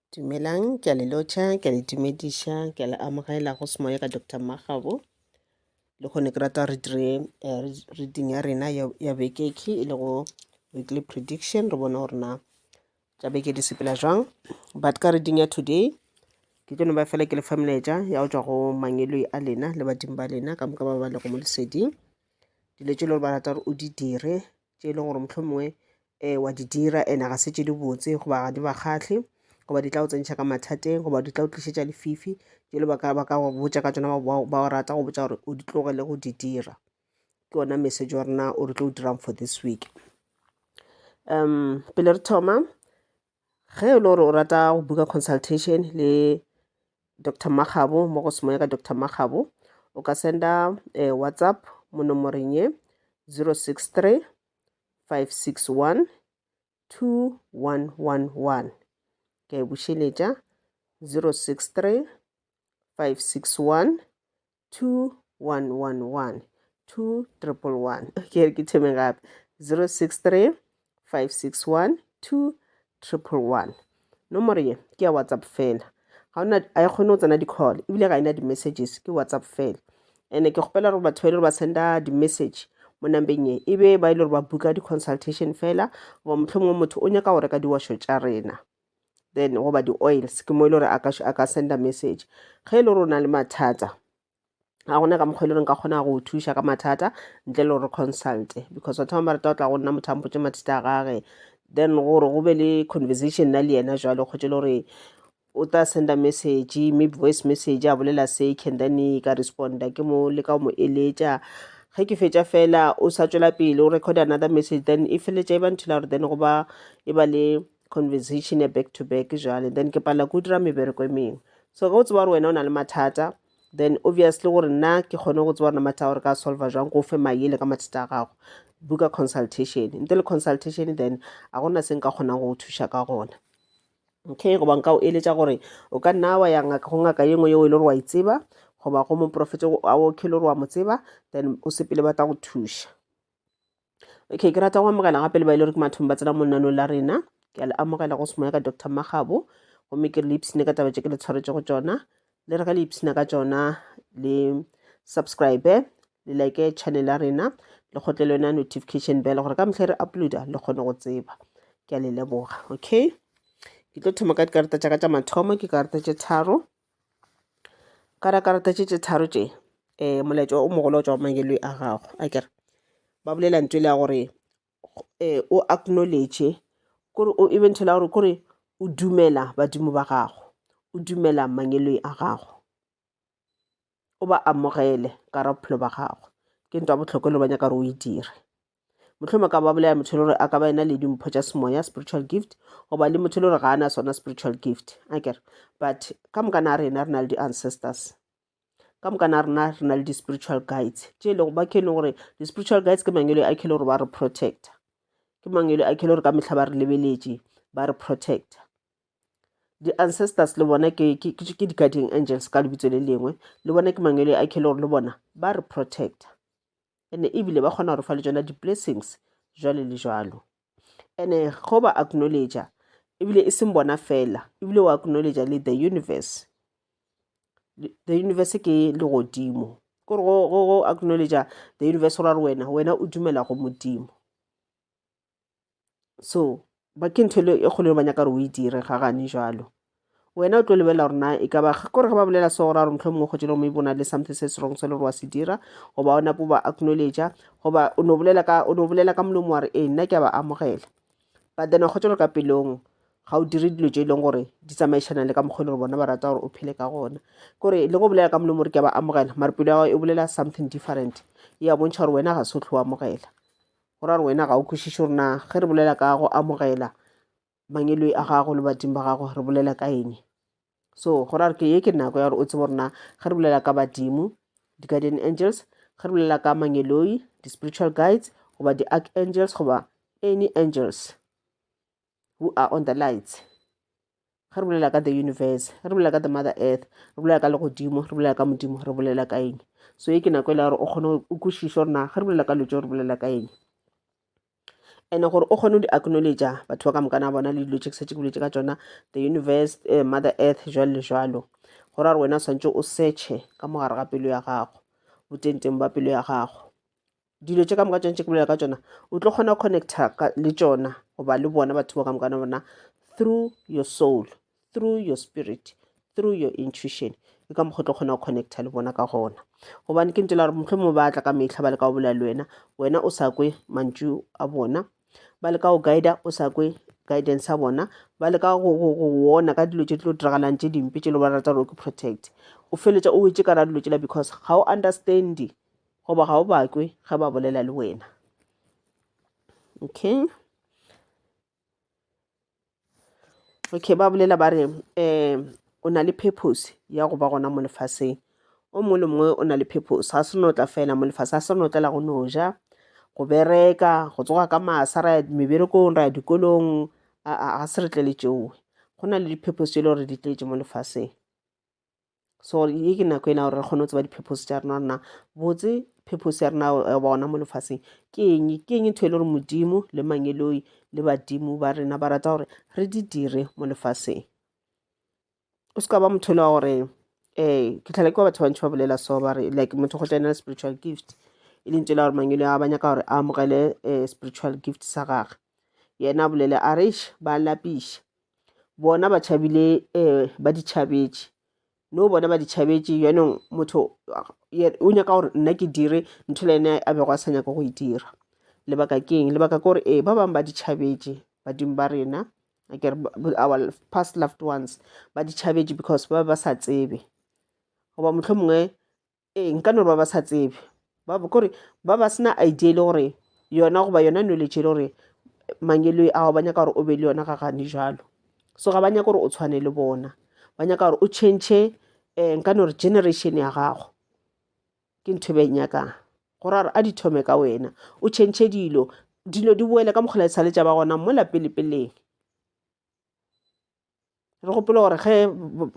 Dumelang, ke a le lotšha, ke a le dumediša, ke a le amogela go Semoya ka Doctor Mmakgabo. Lehono ke rata re dire reading ya rena ya beke e e lego weekly prediction, re bone gore na tša beke di sepela jwang. But ka reading ya today ke tlo no ba fela ke le fa melaetša ya go tšwa go mangeloi a lena le badimo ba lena ka moka ba ba lego mo leseding. Dilo tše e le gore ba rata gore o di dire tše e leng gore mohlomongwe um wa di dira and-e ga se tše di botse goba ga di ba kgahle goba di tla go tsentšha ka mathateng goba di tla go tlišetša lefifi tše le ba ka ba ka go botša ka tšona ba rata go botša gore o di tlogele go di dira. Ke yona message wa rena o re tlo o dirang for this week. Pele re thoma ge e le gore o rata go booka consultation le Doctor Makgabo mo go Semoya ka Doctor Makgabo o ka senda WhatsApp mo nomoreng ye 063 561 2111. Ke a e bušeletša 063 561 2111 2111. Okay, ke thome gape 063 561 2111. Nomoro ye ke ya WhatsApp fela, ga ona a e kgone go tsena di-call ebile ga e na di-messages, ke WhatsApp fela. And-e ke kgopela gore batho ba e le gore ba senda di-message mo nambeng ye e be ba e le gore ba booka di-consultation fela, goba mohlomongwe motho o nyaka go reka diwašo tša rena then goba di-oils, ke mo e le gore a ka senda message. Ge e le gore o na le mathata ga gona ka mokgwa e le gore nka kgona go thuša ka mathata ntle le gore consulte, because batho ba ba rata go tla go nna motho a mpotše mathata a gage, then gore go be le conversation nna le yena jwalo kgotse le gore o tla senda message maybe voice message a bolela se can then ka responda ke mo leka go mo eletša. Ge ke fetša fela o sa tšwela pele o record another message, then e feleletša e ba ntho la gore then go ba e ba le conversation ya back to back jwale, then ke palela ke go dira mebereko e mengwe. So ge o tseba gore wena o na le mathata, then obviously gore nna ke kgone go tseba gore mathata gore ka solva jwang, go fe maele ka mathata a gago, booka consultation. Ntle le consultation then a gona se nka kgonang go thuša ka gona. Okay, goba nka o eletša gore o ka nna wa ya ngaka go ngaka ye nngwe yeo e le gore wa e tseba, goba go moprofeta a o ke le gore wa mo tseba, then o sepele ba tla go thuša. Okay, ke rata go amogela gape le ba e le gore ke mathong ba tsena mo lenaneo la rena. Ke a le amogela go Semoya ka Doctor Makgabo, gomme ke re le ipshine ka taba tše ke le tshwaretšego tšona. Le re ge le ipshina ka tšona le subscribe, le like channel ya rena, le kgotle le yona notification bell gore ka mehla re uploada le kgone go tseba. Ke a le leboga. Okay, ke tlo thoma ka dikarata tša ka tša mathomo, ke karata tše tharo. Ka dikarata tše tše tharo tše molaetša o mogolo o tšwa go mangeloi a gago akere ba bolela ntho e le ya gore o acknowledge kore o e be ntho e le ya gore kore o dumela badimo ba gago, o dumela mangeloi a gago, o ba amogele ka gare ga bophelo ba gago. Ke ntho ya bohlokwa e le ba nyaka gore o e dire. Mohlomongwe ka ba bolela motho e le gore a ka ba ena le dimpho tša semoya, spiritual gift, goba le motho e le gore ga a na sona spiritual gift akere. But ka moka na rena re na le di-ancestors, ka moka na rena re na le di-spiritual guides tše e lego ba ke e leng gore di-spiritual guides ke mangwele a ke le gore ba re protector, ke mangwele a ke le gore ka mehla ba re lebeletše, ba re protector. Di-ancestors le bona ke di-guardian angels ka lebitso le lengwe, le bona ke mangwele a ke le gore le bona ba re protector. And-e ebile ba kgona go re fa le tšona di-blessings jwale le jwalo. And-e go ba acknowledge-a ebile e seng bona fela, ebile o acknowledge-a le the universe. The universe ke legodimo, kore go acknowledge-a the universe go ra gore wena wena o dumela go Modimo. So ba ke ntho e kgolo ba nyaka gore o e dire ga gane jwalo. Wena o tlo lebelela gore na e ka ba kore ge ba bolela so go ra gore mohlomongwe kgotse le maybe o na le something se se wrong se le gore wa se dira, goba o napo ba acknowledge-a, goba o no bolela ka o no bolela ka molomo wa re ee nna ke a ba amogela, but then wa kgotse gore ka pelong ga o dire dilo tše e leng gore di tsamaišana le ka mokgwa e le gore bona ba rata gore o phele ka gona. Kore le go bolela ka molomo gore ke a ba amogela, mare pelo ya gago e bolela something different, e a bontšha gore wena ga se o hlwe o amogela. Go ra gore wena ga o kwešiše gore na ge re bolela ka go amogela mangeloi a gago le badimo ba gago re bolela ka eng. So go ra gore ke ye ke nako ya gore o tsebe gore na ge re bolela ka badimo, di-guardian angels, ge re bolela ka mangeloi, di-spiritual guides goba di-archangels goba any angels who are on the lights. Ge re bolela ka the universe, ge re bolela ka the mother earth, re bolela ka legodimo, re bolela ka Modimo, re bolela ka eng. So ye ke nako e le ya gore o kgone o kwešiše gore na ge re bolela ka dilo tšeo re bolela ka eng. And gore o kgone go di acknowledge batho ba ka moka na bona le dilo tše ke šetše ke boletše ka tšona, the universe, mother earth, jwalo le jwalo. Go ra gore wena o swantše o search-e ka mo gare ga pelo ya gago, botengteng ba pelo ya gago. Dilo tše ka moka tše ntše ke bolela ka tšona, o tlo kgona go connect-a le tšona goba le bona batho ba ka moka na bona through your soul, through your spirit, through your intuition. Ke ka mokgwa o tlo kgona go connect-a le bona ka gona. Gobane ke ntho e le gore mohlomongwe ba tla ka mehla ba leka go bolela le wena, wena o sa kwe mantšu a bona. Ba leka go guide-a o sa kwe guidance ya bona. Ba leka go warn-a ka dilo tše tlo diragalang tše dimpe tše e le gore ba rata gore o ke protect. O feleletša o wetše ka gare ga dilo tšela because ga o understand-e goba ga o ba kwe ge ba bolela le wena. Okay. Okay, ba bolela ba re um o na le purpose ya go ba gona mo lefaseng. O mongwe le mongwe o na le purpose, ga se no tla fela mo lefaseng, ga se no tlela go no ja, go bereka, go tsoga ka masa ra ya meberekong, ra ya dikolong, aa ga se re tlele tšeo. Go na le di-purpose tše e le gore di tletše mo lefaseng. So ye ke nako ena gore re kgone go tseba di-purpose tša rena gore na botse purpose ya rena ya ba gona mo lefaseng ke eng, ke eng ntho e le gore Modimo le mangeloi le badimo ba rena ba rata gore re di dire mo lefaseng. O se ka ba motho e le wa gore um ke tlhola ke kwa batho ba bantši ba bolela so ba re like motho go tla ena le spiritual gift e leng tsela gore mangelo a ba nyaka gore a amogele um spiritual gift sa gage yena a bolele a re eish ba lapiša. Bona ba tšhabile um ba di tšhabetše no bona ba di tšhabetše bjanong motho o nyaka gore nna ke dire ntho le ene a bego a sa nyaka go e dira. Lebaka ke eng? Lebaka ke gore ee ba bangwe ba di tšhabetše badimo ba rena akere our past loved ones ba di tšhabetše because ba be ba sa tsebe goba mohlomongwe Ee, nka no re ba ba sa tsebe. Ba kore ba ba sena idea e le gore yona goba yona knowledge e le gore mangeloi ao ba nyaka gore o be le yona ga gane jalo. So ga ba nyake gore o tshwane le bona, ba nyaka gore o change um nka no re generation ya gago. Ke ntho e ba e nyakang. Go ra gore a di thome ka wena, o change dilo, dilo di boele ka mokgwa e sale tša ba gona mola pele peleng. Re gopole gore ge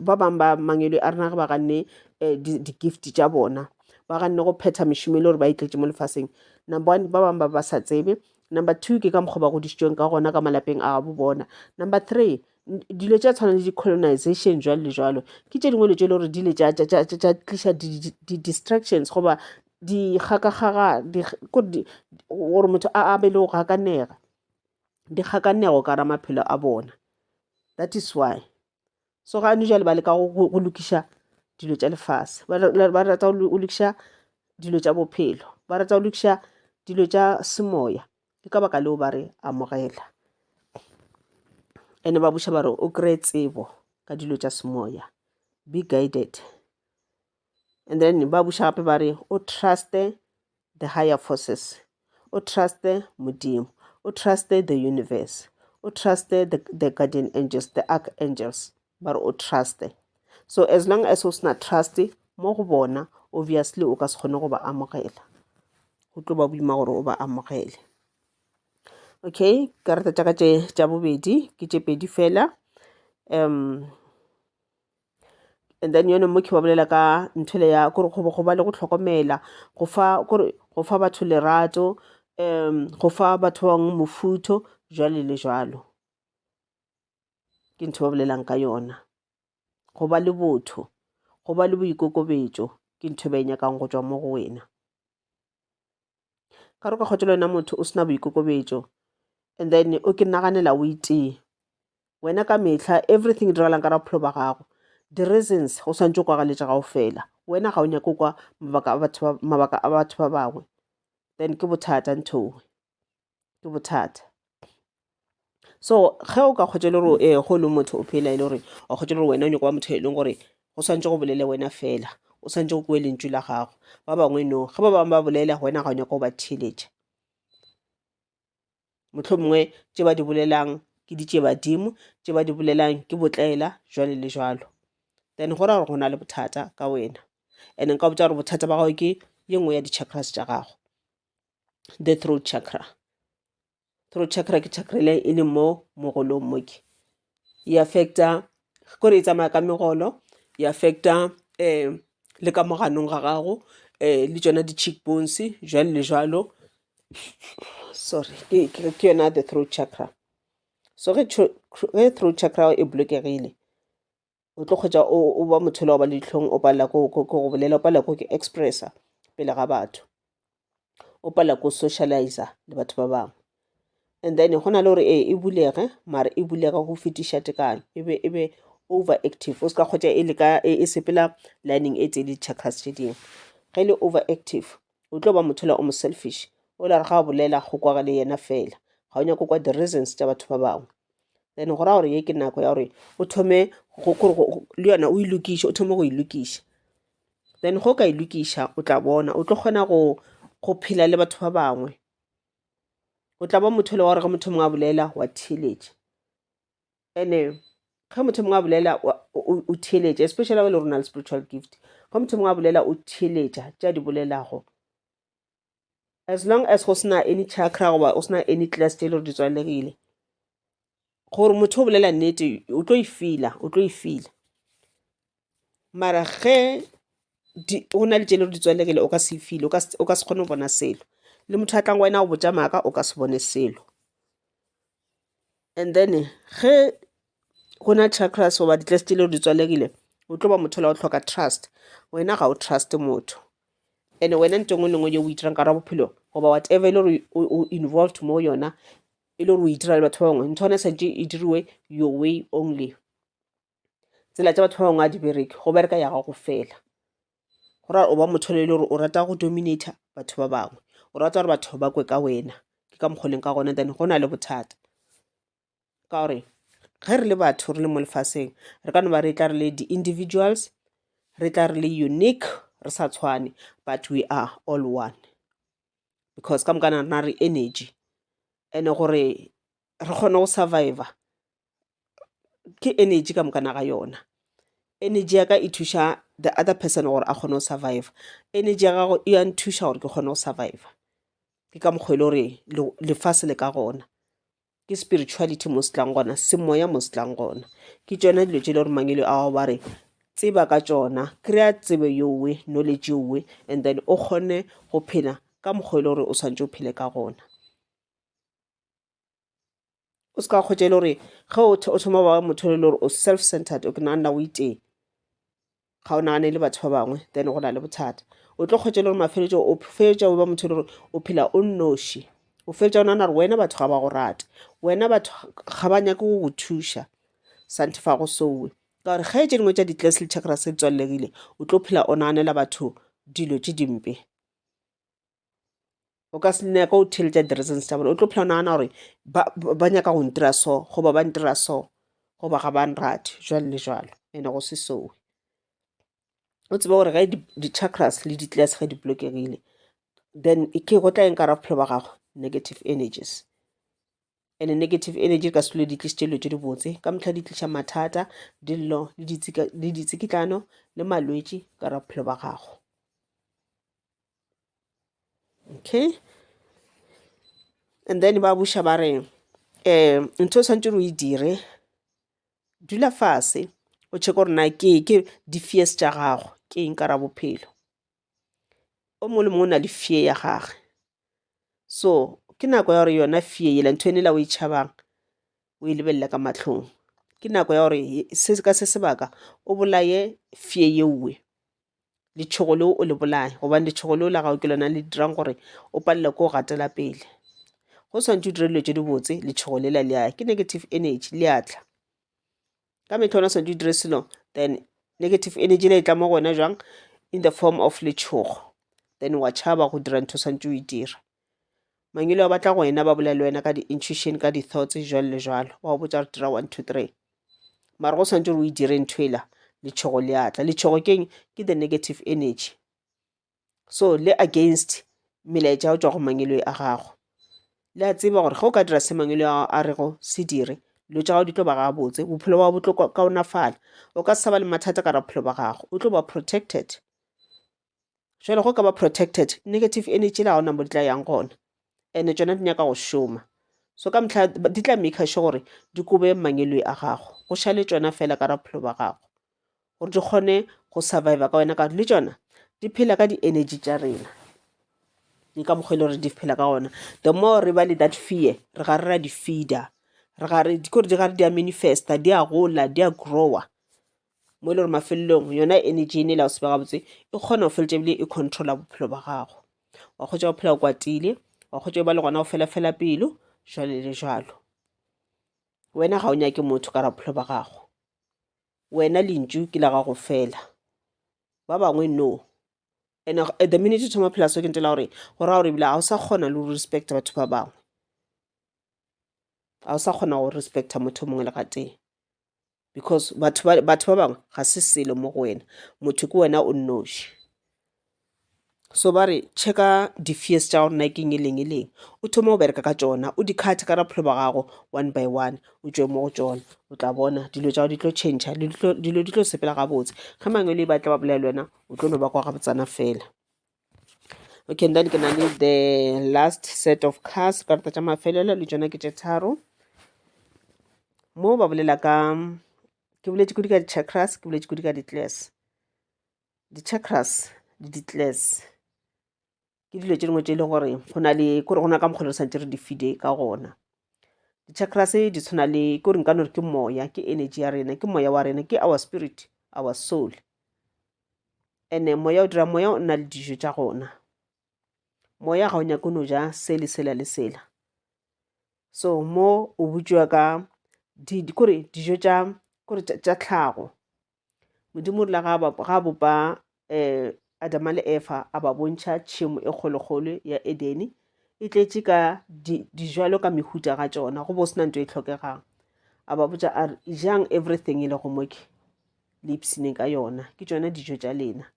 ba bangwe ba mangwele a rena ge ba ganne di-gift tša bona, ba ganne go phetha mešomo e le gore ba e tletše mo lefaseng. Number one, ba bangwe ba ba sa tsebe. Number two, ke ka mokgwa ba godišitšweng ka gona ka malapeng a gabo bona. Number three, dilo tša tshwana le di-colonization jwalo le jwalo, ke tše dingwe dilo tše e le gore di ile tša tliša di-distractions goba gore motho a be le go gakanega, dikgakanego ka gare ga maphelo a bona. That is why. So ga ne jwale ba leka go lokiša dilo tša lefase, ba rata go lokiša dilo tša bophelo, ba rata go lokiša dilo tša semoya. Ke ka baka leo ba re amogela. Ene ba buša ba re o kry-e tsebo ka dilo tša semoya, be guided. And then ba buša gape ba re o truste the higher forces, o truste Modimo, o truste the universe, o truste the guardian angels, the archangels, ba re o truste. So as long as o sena trust mo go bona, obviously o ka se kgone go ba amogela. Go tlo ba boima gore o ba amogele. Okay, karata tša ka tše tša bobedi ke tše pedi fela. And then yone mo ke ba bolela ka ntho le ya kore go ba le go hlokomela, go fa kore go fa batho lerato, go fa batho ba bangwe mofutho jwalo le jwalo. Ke ntho ba bolelang ka yona. Go ba le botho, go ba le boikokobetšo ke ntho e ba e nyakang go tšwa mo go wena. Ka re ka kgotsa le wena motho o sena boikokobetšo and then o ke naganela o itee. Wena ka mehla everything e diragalang ka bophelo ba gago, di-reasons go swantše o kwagaletše kaofela. Wena ga o nyake go kwa mabaka a batho ba, mabaka a batho ba bangwe. Then ke bothata ntho eo, ke bothata. So ge o ka kgotsa e le gore ee go le motho o phela e le gore wa kgotsa e le gore wena o nyaka go ba motho e leng gore go swanetše go bolele wena fela, o swanetše go kwe lentšu la gago. Ba bangwe no, ge ba bangwe ba bolela wena ga o nyake go ba theeletša. Mohlomongwe tše ba di bolelang ke ditšiebadimo, tše ba di bolelang ke botlaela jwalo le jwalo. Then go ra gore go na le bothata ka wena. And nka botša gore bothata ba gago ke ye nngwe ya di-chakras tša gago, the throat chakra. Throat chakra ke chakra e e leng mo mogolong mo ke. E affecta, kore e tsamaya ka megolo, e affecta le ka mo ganong ga gago le tšona di-cheek bones jwalo le jwalo. Sorry, ke yona the throat chakra. So ge throat chakra e bolokegile, o tlo kgwetša o ba motho le wa ba le dihlong, o palela ko go bolela, o palela ko ke expressa pele ga batho, o palela ko socializer le batho ba bangwe. And then go na le gore ee e bulege, mara e bulege go fetiša tekano, e be e be over active. O se ka kgwetša e le ka e sepela lining e tee le di-chakras tše dingwe. Ge e le over active, o tlo ba motho la o mo selfish, o la re ga a bolela go kwagale yena fela, ga o nyake go kwa di-reasons tša batho ba bangwe. Then go ra gore ye ke nako ya gore o thome le yona o e lokiše, o thome go e lokiša. Then ge o ka e lokiša o tla bona o tlo kgona go phela le batho ba bangwe. O tla ba motho le wa gore ge motho mongwe a bolela wa theeletša. And-e ge motho mongwe a bolela o theeletša, especially ge e le gore o na le spiritual gift. Ge motho mongwe a bolela o theeletša tše a di bolelago. As long as go sena any chakra goba go sena any class tše e le gore di tswalegile, gore motho o bolela nnete o tlo e feela, o tlo e feela. Mara ge go na le tše e le gore di tswalegile o ka se e feele, o ka se kgone go bona selo. Le motho a tlang go wena a go botša maaka o ka se bone selo. And then ge go na chakras goba di-class tše e le gore di tswalegile, o tlo ba motho o la go hloka trust. Wena ga o truste motho. And wena ntho e nngwe le nngwe ye o e dirang ka gare ga bophelo goba whatever e le gore o involved mo yona, e le gore o e dira le batho ba bangwe, ntho ya gona e swanetše e diriwe your way only. Tsela tša batho ba bangwe ga di bereke, go bereka ya gago fela. Go ra gore o ba motho e le gore o rata go dominate-a batho ba bangwe, o rata gore batho ba kwe ka wena, ke ka mokgwa o leng ka gona. Then go na le bothata ka gore ge re le batho re le mo lefaseng, re ka no ba re tla re le di-individuals, re tla re le unique, re sa tshwane, but we are all one because ka moka rena re energy. And gore re kgone go survivor ke energy ka mokana ga yona. Energy ya ka e thuša the other person gore a kgone go survivor, energy ya gago e ya nthuša gore ke kgone go survivor. Ke ka mokgwa e le gore lefase le ka gona, ke spirituality mo se tlang gona, semoya mo se tlang gona. Ke tšona dilo tše e le gore mangwele ao ba re tseba ka tšona, kry-a tsebo yeowe, knowledge yeowe, and then o kgone go phela ka mokgwa e le gore o swanetše o phele ka gona. O se ka kgwetša e le gore ge o thoma ba motho e le gore o self centered, o ke nagana o itee, ga o nagane le batho ba bangwe, then go na le bothata. O tlo kgwetša e le gore mafeletšo o fetša o ba motho e le gore o phela o nnoši, o fetša o nagana gore wena batho ga ba go rate, wena batho ga ba nyake go go thuša, santhe fa go sowe. Ka gore ge tše dingwe tša di-class le chakras di tswallegile, o tlo phela o naganela batho dilo tše dimpe. O ka se nyake go theeletša di-reasons tša bona, o tlo phela o nagana gore ba nyaka go ntira so goba ba ntira so goba ga ba nrate jwalo le jwalo, and go se sowe. O tsebe gore ge di-chakras le di-class ge di bolokegile, then ke go tla eng ka gare ga bophelo ba gago? Negative energies. And negative energy di ka se dule di tlišitše dilo tše dibotse, ka mehla di tliša mathata, dillo le ditsikitlano le malwetši ka gare ga bophelo ba gago. Okay, and then ba buša ba re um ntho o swanetše gore o e dire, dula fase o check gore na ke ke di-fears tša gago ke eng ka ra bophelo. O mongwe le mongwe o na le fear ya gage, so ke nako ya gore yona fear yela ntho ela o e tšhabang o e lebelela ka mahlong. Ke nako ya gore se ka se sebaka o bolaye fear yeowe, letšhogo leo o le bolaye, gobane letšhogo leo la gago ke lona le dirang gore o palelwe ke go gatela pele. Go swanetše o dire dilo tše dibotse, letšhogo lela le ya, ke negative energy, le a tla. Ka mehla wena o swanetše o dire selo, then negative energy le e tla mo go wena jwang? In the form of letšhogo, then wa tšhaba go dira ntho o swanetše o e dira. Mangwele a batla go wena, ba bolela le wena ka di-intuition, ka di-thoughts jwalo le jwalo, ba go botša gore dira one two three, mara go swanetše gore o e dire ntho ela, letšhogo le a tla. Letšhogo ke eng? Ke the negative energy. So le against melaetša ya go tšwa go mangwele a gago. Le a tseba gore ge o ka dira se mangwele a a rego se dire, dilo tša gago di tlo ba gabotse, bophelo bja gago bo tlo kaonafala, o ka se sa ba le mathata ka gare ga bophelo bja gago, o tlo ba protected. Jwale go ka ba protected, negative energy le ga gona mo di tla yang gona, and tšona di nyaka go šoma. So ka mehla di tla maker sure gore di kobe mangwele a gago, go šale tšona fela ka gare ga bophelo bja gago, gore di kgone go survivor ka wena, ka gore le tšona di phela ka di-energy tša rena. Le ka mokgwa e le gore di phela ka gona. The more re ba le that fear, re gare ra di feeder, re gare di kore di gare di a manifesta, di a gola, di a grower. Mo e le gore mafelelong yona energy ene la go se be gabotse e kgona go feletša ebile e controla bophelo ba gago. Wa kgotsa o phela o kwatile, wa kgotsa o ba le gona go fela-fela pelo, jwalo le jwalo. Wena ga o nyake motho ka bophelo ba gago. Wena lentšu ke la gago fela. Ba bangwe no. And the minute o thoma phela so ke ntho la gore go raya gore ebile ga o sa kgona le go respecta batho ba bangwe. Ga o sa kgona go respecta motho o mongwe le gatee. Because batho ba batho ba bangwe ga se selo mo go wena. Motho ke wena o nnoši. So ba re checka di-fears tša gago na ke eng e leng e leng. O thome go bereka ka tšona, o di cut-e ka bophelo ba gago one by one, o tšwe mo go tšona. O tla bona dilo tša gago di tlo change-a, dilo di tlo sepela gabotse. Ge mangwele ba tla ba bolela le wena, o tlo no ba kwa gabotsana fela. Okay, and then ke na le the last set of cards, karata tša mafelelo le tšona ke tše tharo. Mo ba bolela ka, ke boletše kudu ka di-chakras, ke boletše kudu ka di-class. Di-chakras le di-class ke dilo tše dingwe tše e leng gore go na le kore go na ka mokgwa re santse re di feede ka gona. Di-chakras di tshwana le kore nka no re ke moya, ke energy ya rena, ke moya wa rena, ke our spirit, our soul. And-e moya o dira moya o na le dijo tša gona. Moya ga o nyake o no ja se le sela le sela. So mo o botšiwa ka kore dijo tša kore tša tlhago. Modimo o rile ga a bopa Adama le Efa a ba bontšha tšhemo e kgolokgolo ya Edene e tletše ka dijalo ka mehuta ga tšona, go bo sena ntho e hlokegang. A ba botša a re jang everything e lego mo ke le ipshineng ka yona, ke tšona dijo tša lena.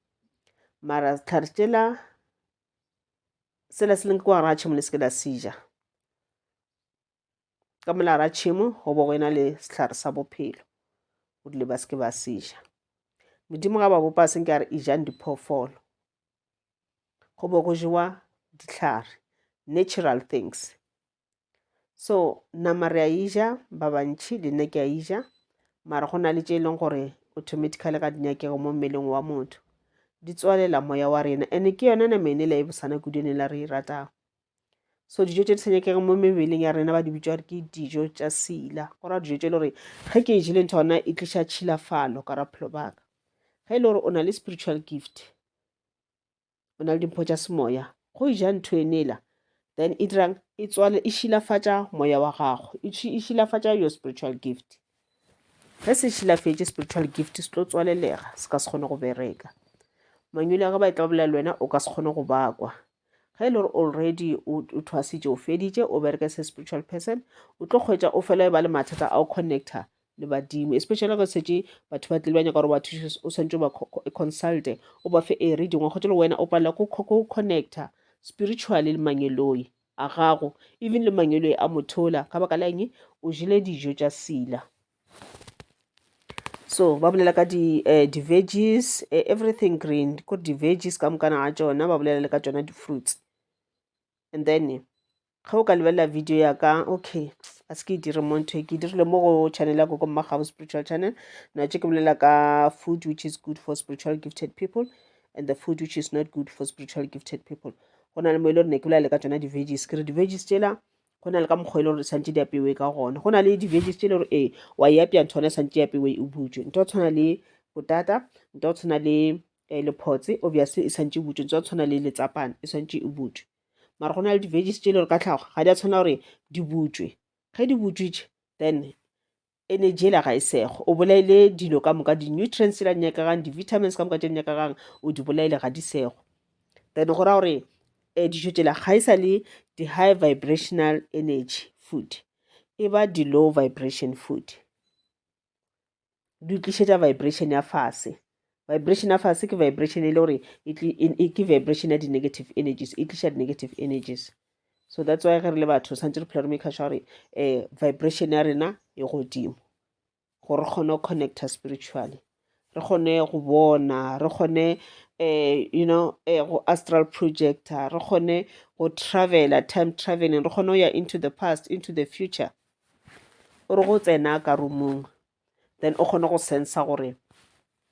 Mara sehlare tšela sela se leng ka gare ga tšhemo le se ke la se ja. Ka mola gare ga tšhemo go bo go ena le sehlare sa bophelo, o rile ba se ke ba se ja. Modimo ga ba bopa a senke a re ejang diphoofolo, go bo go jewa dihlare, natural things. So nama re a e ja ba bantši, le nna ke a e ja, mara go na le tše e leng gore automatically ga di nyakege mo mmeleng wa motho, di tswalela moya wa rena. And ke yona nama ene e bosana kudu ene la re e ratago. So dijo tše di sa nyakegeng mo mebeleng ya rena ba di bitša gore ke dijo tša sila, go ra dijo tše e le gore ge ke e jele ntho gona e tliša tšhilafalo ka bophelo ba ka. Ge e le gore o na le spiritual gift, o na le dimpho tša semoya, go e ja ntho enela then e dirang e tswale e šilafatša moya wa gago, e šilafatša your spiritual gift. Ge se šilafetše spiritual gift se tlo tswalelega, se ka se kgone go bereka. Mangwele a ge ba e tla bolela le wena o ka se kgone go bakwa. Ge e le gore already o thwasitše, o feditše, o bereka as a spiritual person, o tlo kgwetša o fela e ba le mathata a go connecta le badimo, especially ge šetše batho ba tlile ba nyaka gore ba thuše, o swanetše o ba consulte, o ba fe a reading, wa kgwetša le wena o palela ko go connecta spiritually le mangeloi a gago, even le mangeloi a mothola, ka baka la eng? O jele dijo tša sila. So ba bolela ka di di-veggies, everything green, kore di-veggies ka mokana ga tšona, ba bolela le ka tšona di-fruits. And then ge o ka lebelela video ya ka, okay, a se ke e dire mo ntho e, ke e dirile mo go channel ya Gogo Mmakgabo Spiritual Channel. Na tše ke bolela ka food which is good for spiritual gifted people and the food which is not good for spiritual gifted people. Go na le mo e le gore ne ke bolela le ka tšona di-veggies, ke re di-veggies tšela go na le ka mokgwa e le gore santše di apewe ka gona. Go na le di-veggies tše e le gore ee wa e apea ntho yona santše e apewe e butšwe, ntho ya go tshwana le potata, ntho ya go tshwana le lephotse obviously e santše e butšwe, ntho ya go tshwana le letsapane e swantše e butšwe. Mara go na le di-veggies tše e le gore ka tlhago ga di a tshwanela gore di butšwe, ge di butšwitše then energy ela ga e sego, o bolaile dilo ka moka, di-nutrients tšela di nyakegang, di-vitamins ka moka tše di nyakegang o di bolaile ga di sego. Then go ra gore dijo tšela ga e sa le di-high vibrational energy food, e ba di-low vibration food. Di tlišetša vibration ya fase. Vibration ya fase ke vibration e le gore ke vibration ya di-negative energies, e tliša di-negative energies. So that's why ge re le batho santse re phela re make sure gore vibration ya rena e godimo, gore re kgone go connecta spiritually, re kgone go bona, re kgone you know go astral projector, re kgone go travela, time traveling, re kgone go ya into the past, into the future. O re go tsena ka roomong then o kgone go sensa gore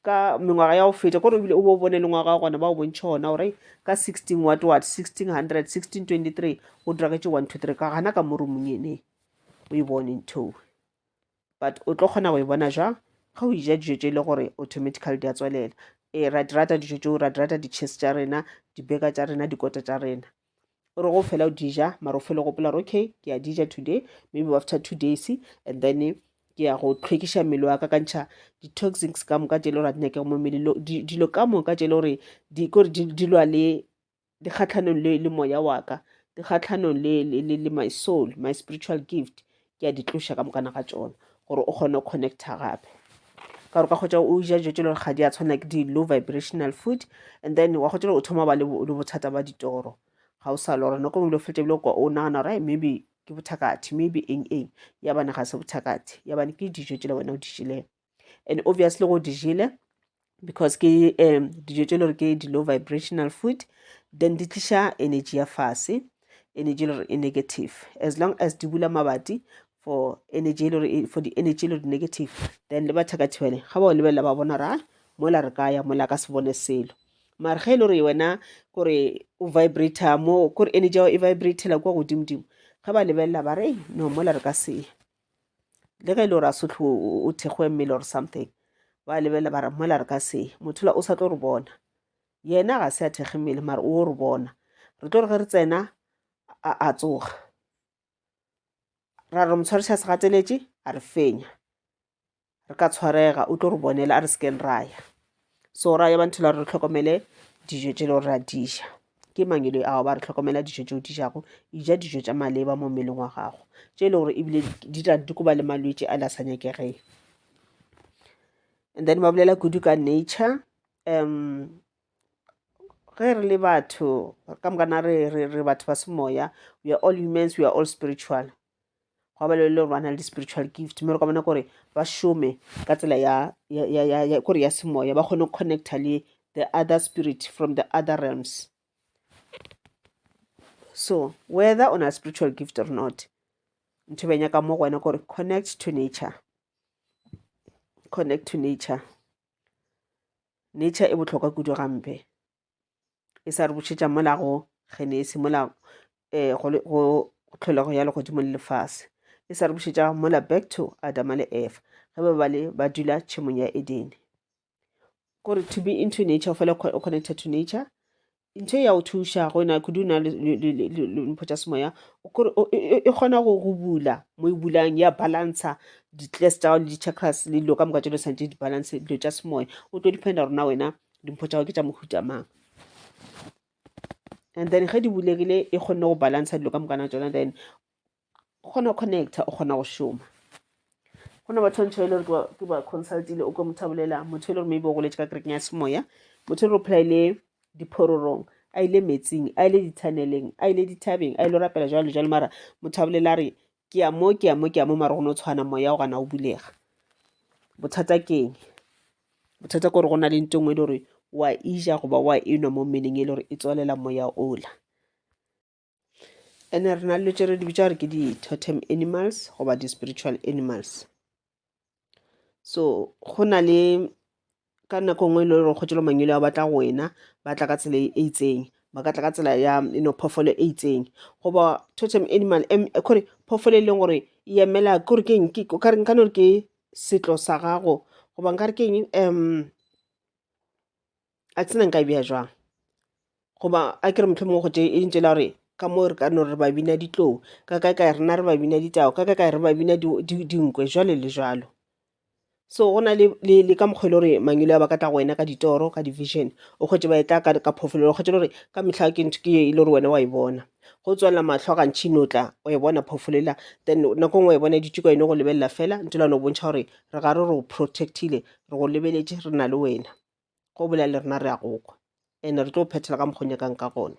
ka mengwaga ya go feta kore ebile o bo bone le ngwaga wa gona ba o bontšhe gona gore ka 16 what what 1600 1623 go diragetše 1 2 3 ka gana ka mo roomong ene o e bone ntho but o tlo kgona go e bona jwang ga o eja dijo tše e le gore automatically di a tswelela ee ra di rata dijo tšeo ra di rata di-cheese tša rena di-burger tša rena dikota tša rena o re go fela o di ja mara o fele o gopola gore okay ke a di ja today maybe after 2 days and then ke ya go hlwekiša mmele wa ka ka ntšha di-toxins ka moka tše e le gore ga di nyakege mo mmeleng dilo ka moka tše e le gore di kore di lwa le di kgahlanong le le moya wa ka di kgahlanong le le le my soul my spiritual gift ke a di tloša ka mokana ga tšona gore o kgone go connecta gape ka gore ka kgotsa o ja dijo tše le gore ga di a tshwana ke di-low vibrational food and then wa kgotsa o thoma ba le bothata ba ditoro ga o sa lora nako nngwe o fetša ebile o nagana gore maybe ke bothakathi maybe eng eng ya bana ga se bothakathi ya bane ke dijo tšela wena o di jeleng and obviously go di jele because ke um dijo tše le gore ke di-low vibrational food then di tliša energy ya fase energy e le gore e negative as long as di bula mabati for energy e le gore for di-energy e le gore negative then le bathakathi bale ga ba o lebelela ba bona gore ah mola re ka ya mola ka se bone selo mara ge e le gore wena kore o vibrator mo kore energy ya e vibratela kwa godimo-dimo ge ba lebelela ba re no mola re ka se le ge e le gore a se hlwe o thekgwe mmele or something ba lebelela ba re mola re ka se motho la o sa tlo re bona yena ga se a thekge mmele mara o re bona re tlo re ge re tsena a tsoga ra re mo tshwariša segateletše a re fenya re ka tshwarega o tlo re bonela a re sekeng ra ya so ra ya bantho la re tlhokomele dijo tše le gore ra di ja ke mangwele ao ba re tlhokomela dijo tše o di jago eja dijo tša maleba mo mmeleng wa gago tše e le gore ebile di tla di koba le malwetši a le a sa nyakegeng and then ba bolela kudu ka nature um ge re le batho ka mokana re re re batho ba semoya we are all humans we are all spiritual gwa ba le le gore ba na le di-spiritual gift mme re ka bona kore ba šome ka tsela ya ya ya ya ya kore ya semoya ba kgone go connecta le the other spirit from the other realms so whether o na spiritual gift or not ntho ba nyaka mo go wena kore connect to nature connect to nature nature e bohlokwa kudu gampe e sa re bušetša mola go Genesi mola um go tlholego ya legodimo le lefase e sa re bušetša mola back to Adama le Eva ge ba ba le ba dula tšhemong ya Edene kore to be into nature o fela o connected to nature ntho e ya go thuša go na kudu na le mpho tša semoya kore e kgona go go bula mo e bulang ya balancer di-class tša gago le di-chakras le dilo ka moka tše di santše di balance dilo tša semoya o tlo dependa gore na wena dimpho tša gago ke tša mohuta mang and then ge di bulegile e kgonne go balancer dilo ka mokana tšona then o kgona go connecta o kgona go šoma go na batho ntšho e le gore ke ba consultile o kwe motho a bolela motho e le gore maybe o goletše ka kerekeng ya semoya motho e le gore o phela ile diphororong a ile metsing a ile dithaneleng a ile dithabeng a ile rapela jalo jalo mara motho a bolela a re ke ya mo ke ya mo ke ya mo mara go no tshwana moya o gana o bulega bothata keng Bothata ke gore go na le nto nngwe e le gore wa e ja goba wa enwa mo mmeleng e le gore e tswalela moya ola. And re na le dilo tše re di bitša gore ke di-totem animals goba di-spiritual animals. So go na le ka nako nngwe e le gore kgotsa mangwele a batla go wena ba tla ka tsela e itseng ba ka tla ka tsela ya you know phoofolo e itseng goba totem animal kore phoofolo e leng gore e emela kore ke eng o ka re nka no re ke setlo sa gago goba nka re ke eng um a tsena nka e bea jwang goba a ke re mohlomongwe go tše e ntše la gore ka mo re ka no re ba bina ditlou ka kae kae rena re ba bina ditao ka kae kae re ba bina dinkwe jwalo le jwalo. So go na le ka mokgwa e le gore mangwele a ba ka tla go wena ka ditoro ka di-vision o kgwetše ba e tla ka phoofolo o kgwetše le gore ka mehla ke ntho ke e le gore wena wa e bona. Go tswalela mahlo gantši no tla wa e bona phoofolo ela then nako nngwe wa e bona e dutše kwa eno go lebelela fela ntho ela no bontšha gore re gare re go protect-ile re go lebeletše re na le wena go bolela le rena re a go kwa and re tlo phethela ka mokgwa o nyakang ka gona.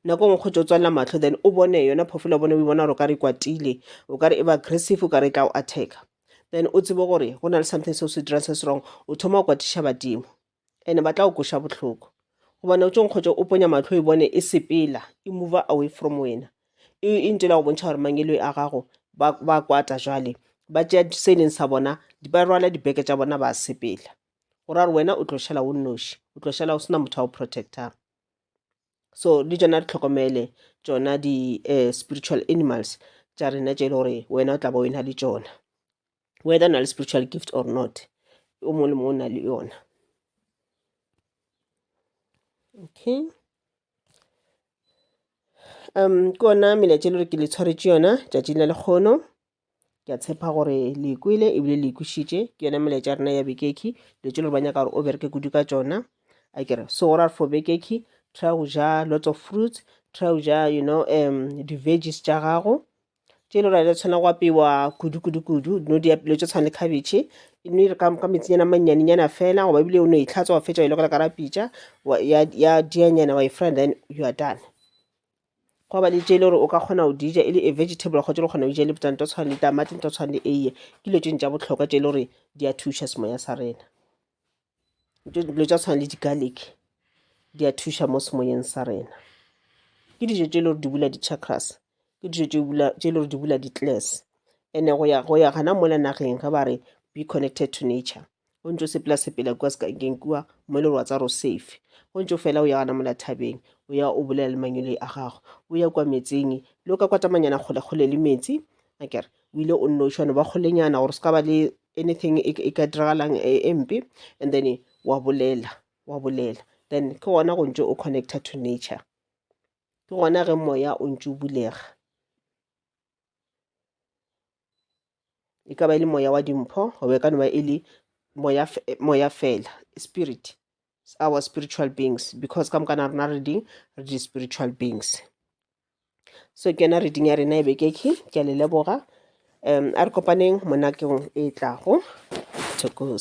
Nako nngwe kgotse o tswalela mahlo then o bone yona phoofolo o bone o e bona gore o ka re e kwatile o ka re e ba aggressive o ka re e tla o attack-a then o tsebe gore go na le something se o se dirang se se wrong o thoma go kwatiša badimo. And ba tla go kweša bohloko gobane o tšong kgotsa o ponya mahlo e bone e sepela e move away from wena e e ntšela go bontšha gore mangeloi a gago ba ba kwata jwale ba tšea se e leng sa bona ba rwala dibeke tša bona ba sepela. Go ra gore wena o tlo šala o nnoši, o tlo šala o se na motho a go protectang. So le tšona re tlhokomele tšona di-spiritual animals tša rena tše e le gore wena o tla ba o e na le tšona. Whether o na le spiritual gift or not, o mongwe le mongwe o na le yona. Okay. Ke yona melaetša e le gore ke le tshwaretše yona tšatšing la lekgono. Ke a tshepa gore le kwele ebile le ikwešiše. Ke yona melaetša ya rena ya bekekhi, dilo tše le gore ba nyaka gore o bereke kudu ka tšona. A kere so go ra for bekekhi try go ja lots of fruits, try go ja you know di-veggies tša gago tše e le gore ga di a tshwanela go apeiwa kudu kudu kudu, no di dilo tše tshwana le khabetšhe e no ire ka metsinyana a mannyanenyana fela goba ebile o no e hlatswa wa fetša wa e lokela ka gare ga pitša ya dianyana wa e frya then you are done. Gwa ba le tše e le gore o ka kgona go di ja e le a vegetable kgotsa o kgona go ja le nto tshwana le tamati nto tshwana le eiye, ke dilo tše tša bohlokwa tše e le gore di a thuša semoya sa rena. Dilo tša tshwana le di-garlic di a thuša mo semoyeng sa rena. Ke dijo tše e le gore di bula di-chakras, ke dijo tše e le gore di bula di-class. And-e go ya go ya gona mola nageng ge ba re be connected to nature, o ntše o sepela sepela kua sekakeng kua mo e le gore wa tseba gore o safe. O ntše o fela o ya gona mola thabeng o ya o bolela le mangwele a gago, o ya kua metseng le o ka kwatamanyana kgole-kgole le metsi akere, o ile o nnoši wa no ba kgolenyana gore se ka ba le anything e, e ka diragalang e, e mpe and then wa bolela wa bolela then ke gona go ntše o connecta to nature ke gona ge moya o ntše o bulega e ka ba e le moya wa dimpho goba e ka no ba e le moya, moya fela spirit our spiritual beings because ka moka na rena re di re di spiritual beings so ke yona reading ya rena e bekekhi ke a le leboga um a re kopaneng mo nakong e tlago thokoza.